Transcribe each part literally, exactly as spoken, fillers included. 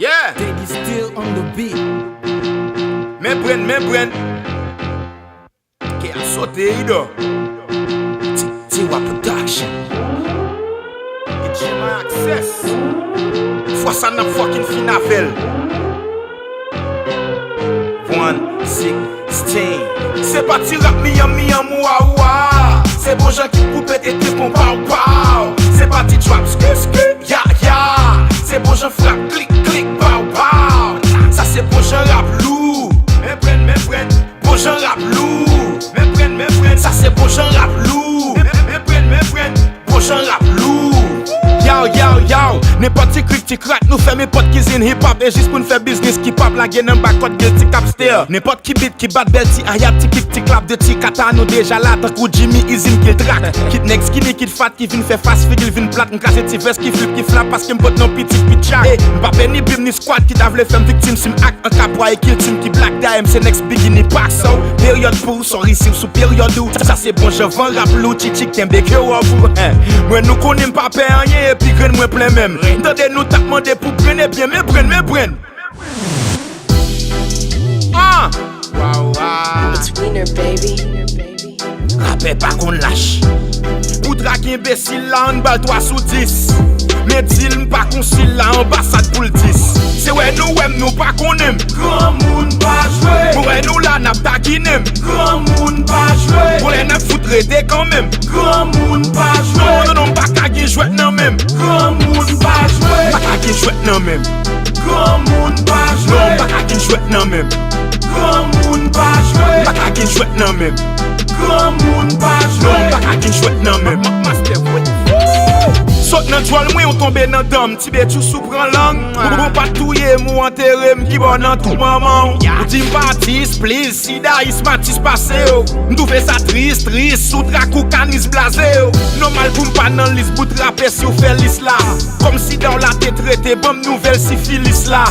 Yeah! Daddy still on the beat. Men brenn, men brenn. Kè a sote, Ido. T-, Tiwa Production. Get your access. Fwa sa n ap fucking fin avè l. One sixteen. Se pa ti rap miyanm miyanm ou a ou a. Se bon jan ki pou pete te pon paw paw. Se pa ti trap ski ski ya ya. Se bon jan frap klik klik paw paw. Sa se bon jan rap lou. Men brenn, men brenn. Bon jan rap lou. Men brenn, men brenn. Sa se bon jan rap lou. Men, men, men brenn, men brenn. Bon jan rap lou. Yow, yow, yow. Nenpòt ti krik ti krak nou fè nenpòt kizin hip hop e jis pou n fè biznis ki pap lage nan bakòt gil ti kap stè. Nenpòt ki bit ki bat bèl ti ayat ti kik ti klap de ti kata nou deja la tankou Jimmy izin kil trak. Kit nèg skinny kit fat ki vin fè fas figi l vin plat m kraze ti vès ki flip ki flap paske m pot non pitit pitchak. Ey, m pa pè ni bim ni squad ki ta vle fè m viktim si m ak an kapwa e kilti m ki black dayè m se next bigini pak so peryòd pou sorry si w sou peryòd ou sa se bon jan van rap lou chichik kenbe ke w ou. Mwen nou konnen m pa pè anyen epi grenn mwen plen menm m tande nou t ap mande pou grenn ebyen men brenn men brenn. Ah! Waw waw. It's Wiener, baby. Rapè pa konn lach. Pou drag enbesil la ann bal twa sou dis. Men di l m pa konsil la anbasad pou l dis. Se wè nou wè m nou pa konnen m. Granmoun pa jwe. Pou wè nou la n ap takinen m. Granmoun pa jwe. Pou lè n ap fout rete kanmenm. Granmoun pa jwe. Non, non, non, m pa ka gen jwèt nan men m. Granmoun pa jwe. M pa ka gen jwèt nan men m. Granmoun pa jwe. Non, m pa ka gen jwèt nan men m. Granmoun pa jwe. M pa ka gen jwèt nan men m. Granmoun pa jwe. Non, m pa ka gen jwèt nan men m. Master Boy. Sot nan djòl mwen, ou tonbe nan dan m. Ti Betchou sou pran lang. Ou pa touye m, ou antere m, ki bò nan tou manman w. Ou di m pa atis, please. Si Dayis Matis pase yo, m twouve sa tris, tris, sou trak ou kanis blaze yo. Nòmal pou m pa nan lis bout rapè si w fè lis la. Kòmsi dan w la te trete, ban m nouvèl sifilis la.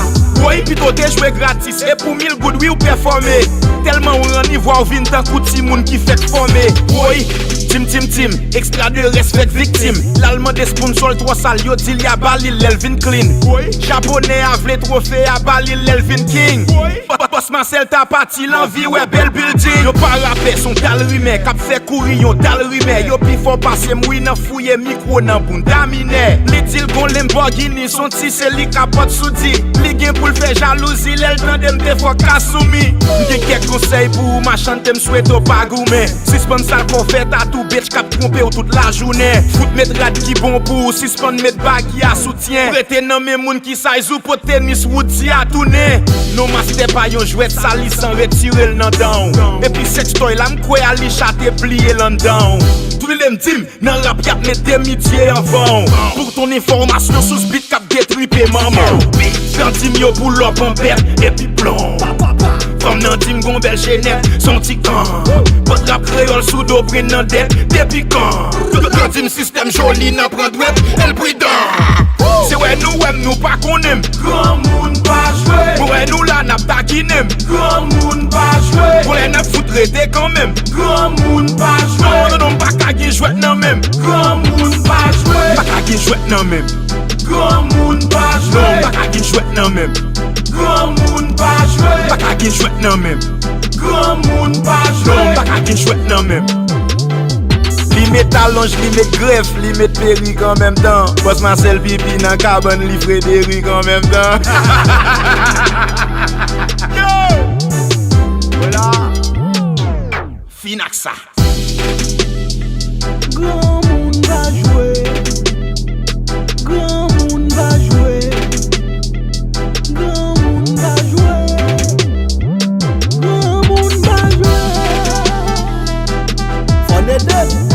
Woy, pito w te jwe gratis, e pou mil goud wi w pèfòme. Tèlman w ranni vwa w vin tankou timoun ki fèk fòme. Woy, tim tim tim, ekstra de rès fèk viktim. L al mande sponsò l twò sal, yo di l y a ba li l lè l vin clean. Woy, japonè a vle twofe a ba li l lè l vin king. Woy, bòs Masèl ta pati. Ti l anvi wè bèl bilding. Yo pa rapè, s on dal rimè k ap fè kouri yon dal rimè. Yo pi fò pase m wi nan fouye mikwo nan bounda minè. Li di l gon Lamborghini, s on ti se li k ap bòt sou di. Li gen pou l fè jalouzi lè l tande m te fò Kasumi. M gen kèk konsèy pou ou machann te m swete w pa goumen. Sispann sal kò fè tatou bitch k ap twonpe w tout lajounen. Fout met rad ki bon pou ou, sispann met bagi a soutyen. Rete nan men moun ki size ou pot tenis Woody a tounen. Non mastè pa yon jwèt sa li san retire l nan dan w. Epi sextoy la m kwè Alisha te bliye l anndan w. Twile m di m nan rap y ap met demidye anvan w. Pou ton enfòmasyon sous bit k ap detripe manman w. Tan di m yo boulòp an bèt epi blon. Fanm nan di m gon bèl jenèt s on ti kan. Pot rap kreyòl sou do pren nan dèt depi kan. Yo di m sistèm joli nan pran dwèt el pridan. Se wè nou wè m nou pa konnen m. Granmoun pa jwe. Pou wè nou la n ap takinen m. Granmoun pa jwe. Pou lè n ap fout rete kanmenm. Granmoun pa jwe. Non non non m pa ka gen jwèt nan men m. Granmoun pa jwe. M pa ka gen jwèt nan men m. Granmoun pa jwe. Non m pa ka gen jwèt nan men m. Granmoun pa jwe. M pa ka gen jwèt nan men m. Granmoun pa jwe. Non m pa ka gen jwèt nan men m. Li met alonj, li met grèf, li met perik an menm tan. Bòs Masèl pipi nan kabann li Frederik an menm tan. Yo! Vwala. Fin ak sa. Granmoun pa jwe. Granmoun pa jwe. Granmoun pa jwe. Granmoun pa jwe. Fò n ede m.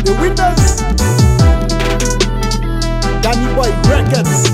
The Winners. Danny Boy Records.